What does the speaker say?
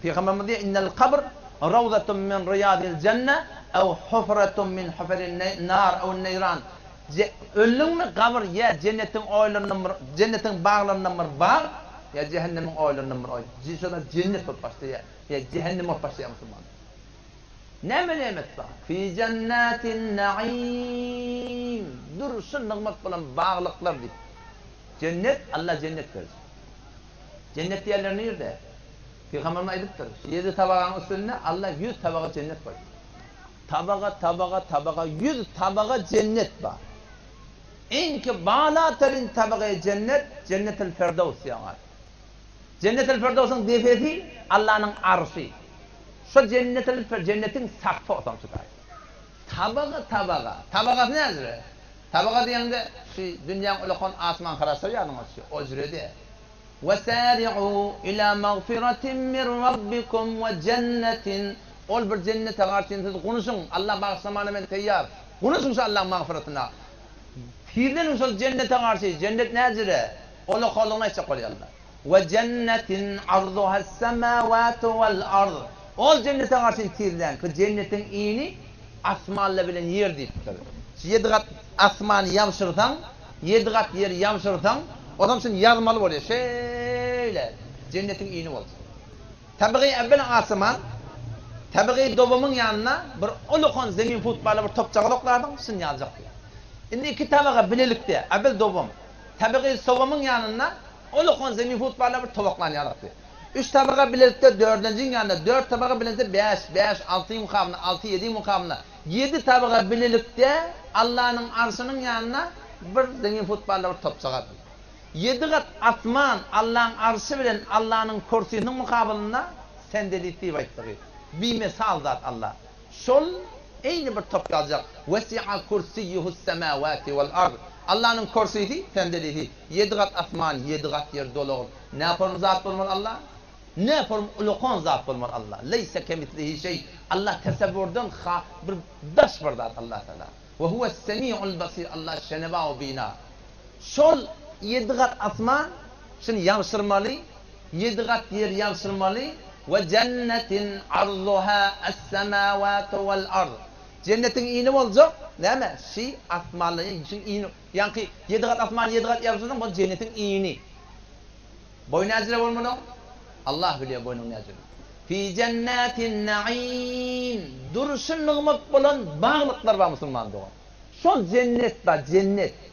Pygamberimiz diýýär, Innel kabr rawzatun min riýadil jenne ew hufratun min huferin nar ew neýran. Öldüňmi, gabyr ýa jennetiň oýlaryndan bir, jennetiň baglaryndan bir bag, ýa jähennemiň oýlaryndan bir oý. Şonda jennet bolup başlaýar, ýa jähennem bolup başlaýar musulman. Näme nemet bar? Fi jennatin naim. Durşy nygmat bolan baglyklar diýip. Jennet, Alla jennet berjek. Jennet diýenler nirde? Pygamberimiz aýdypdyr, şu ýedi tabagaň üstünde Alla ýüz tabaga jennet goýupdyr. Tabaga, tabaga, tabaga, ýüz tabaga jennet bar. Iňki balaterin tabagy jennet, Jennetil Ferdows diýen bar. Jennetil Ferdowsyň depesi Allanyň arşy. Şo jennetil jennetiň sakfy otam şu taýda. Tabaga, tabaga. Tabagasy näjüre? Tabaga diýeňde şu dünýäň ulakan asman haraçlary ýadyňa düşýär. O jüre däl. Wesari'u ila magfiratin min rabbikum we jennetin Ol bir jennete garşyn siz gunuşyň, Allah bagyşlamana men teýýar. Gunuşyň şu Allaň magfyratyna. Tizleniň şol jennete garşy, jennet näjüre? Ulakanlygyny aýtjak bolýar Allah. We jennetin arzuhas-semawatu wal-ard Ol jennete garşy tizläň, ki jennetiň ini asmanlar bilen ýer diýipdir. Şu ýedi gat asmany ýabşyrsaň, ýedi gat ýeri ýabşyrsaň, onsoň şuny ýazmaly bolýar, şeýle jennetiň ini bolsa. Tebigy evvel asman, tebigy dowamyň ýanyna bir ulukan zemin futbala bir topjagaz oklardyň, şuny ýazjak diýýär. Indi iki tabaga bilelikde, evvel dowam, tebigy sowamyň ýanynda Ulukan zemin futbala bir towaklan ýaratdy. Üç tabaga bilelikde dördünjiň ýanynda, dört tabaga bilelikde bäş, bäş, altyň mukamynda, alty ýediň mukamynda, ýedi tabaga bilelikde Allanyň arşynyň ýanynda bir zemin futbala bir topjagaz. Ýedi gat asman Allaň arşy bilen Allanyň kürsisiniň mukabylynda sendelis diýip aýtdygy. Bimesal zat Alla. Şol eýni bir top ýaljak, Wesi'a kursiýuhus-semawati wal-ard. Allanyň kürsisi, sendelisi, ýedi gat asman, ýedi gat ýer dolagyl. Näform zat bolmaly Alla? Näform ulakan zat bolmaly Alla? Leýse kemislihi şeý. Alla tesewwurdan ha bir daş bir zat Allah Tagala. We huwes-semi'ul basir. Alla şenewa we bina. Şol ýedi gat asman, şuny ýabşyrmaly, ýedi gat ýer ýabşyrmaly, We jennetin arzuha es-semawatu wal-ard. Jennetiň ini boljak, näme? Şi asmanlar, şiň ini, ýaňky ýedi gat asman, ýedi gat ýabşyrsaň, bu jennetiň ini. Boýy näjüre bolmaly oň? Allah bilýär boýunyň näjüre. Fi jennatin naim. Durşy nygmat bolan baglyklar bar musulman dogan. Şol jennet bar, jennet.